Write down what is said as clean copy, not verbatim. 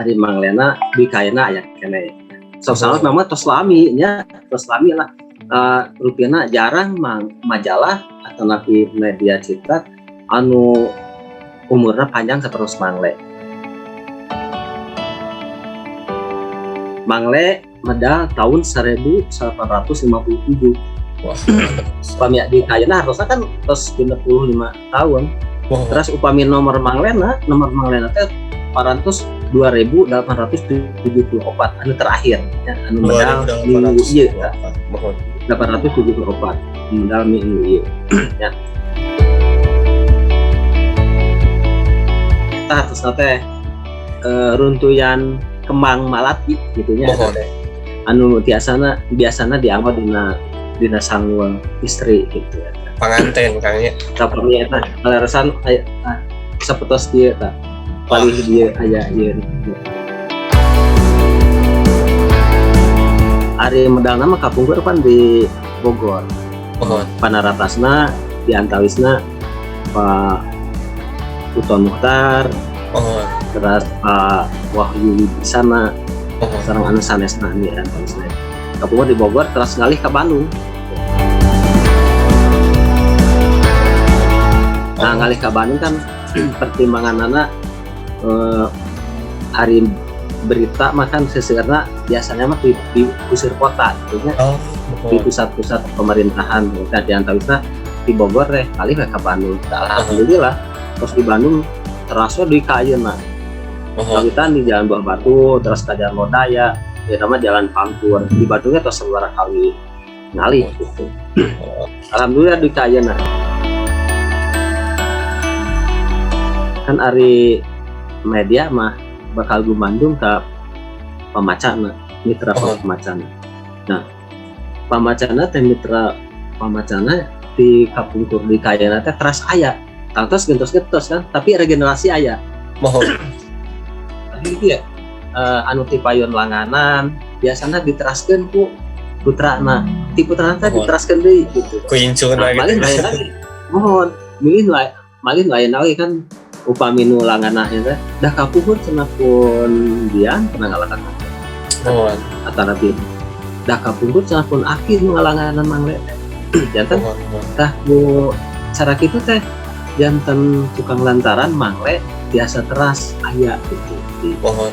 Ari Manglena di kaena aya keneh. Sok saos mah tos lami nya, tos lami lah. Rupina jarang mang majalah atau napi media cetak anu umurna panjang seperti Mangle. Mangle medal tahun 1857. Wah. Upami di kaena harusnya kan tos 65 tahun. Wah. Terus upami nomor Manglena teh parantos 2874 anu terakhir ya, anu medal minggu ieu 874 medal minggu ieu ya. Eta hartosna teh runtuyan kembang malati gitu nya teh. Anu biasana dianggo dina sanggul istri gitu ya. Panganten Kang nya. Kapami eta kaleresan sapetos dieu ta. Palih dia aya ieu. Ari medalna mah kapungkur pan di Bogor. Mohon. Panaratasna di antawisna Pak Uton Muhtar. Mohon. Terus Pak Wahyu Wibisana. Mohon. Sareng anu sanesna di antawisna. Kapungkur di Bogor terus ngalih ka Bandung. Nah, ngalih ka Bandung kan pertimbanganana hari berita makan seseorang biasanya mah di pusir kota gitu nya. Oh, di pusat-pusat pemerintahan gitu. Di antawisna di Bogor teh kali ke Bandung. Alhamdulillah terus di Bandung terasa di kayeuna. Kawitan di Jalan Buah Batu terus ke Jalan Lodaya, ya nama Jalan Pangkur. Di Bandungnya terus sabaraha kali ngalih gitu. Alhamdulillah di kayeuna. Kan ari media mah bakal gumandung ke pamacana, mitra pamacana. Nah, pamacana teh mitra pamacana di kapungkur di kayana teh teras aya. Tangtos gentos-gentos kan, tapi regenerasi aya. Mohon. Itu ya, anu ti payun langanan biasana diteraskeun ku putrana. Ti putrana teh diteraskeun deui gitu. Ku incuna nah, gitu. Malih lain lagi. Mohon, milih malih lain lagi kan upami nu langana teh dah kapuhur cenah pun dian pernah ngalakan. Mohon. Atanapi dah kapuhur cenah pun akhir nu ngalanganan Mangle teh. Janten tah ku cara kitu teh janten tukang lantaran Mangle biasa teras aya gitu. Mohon.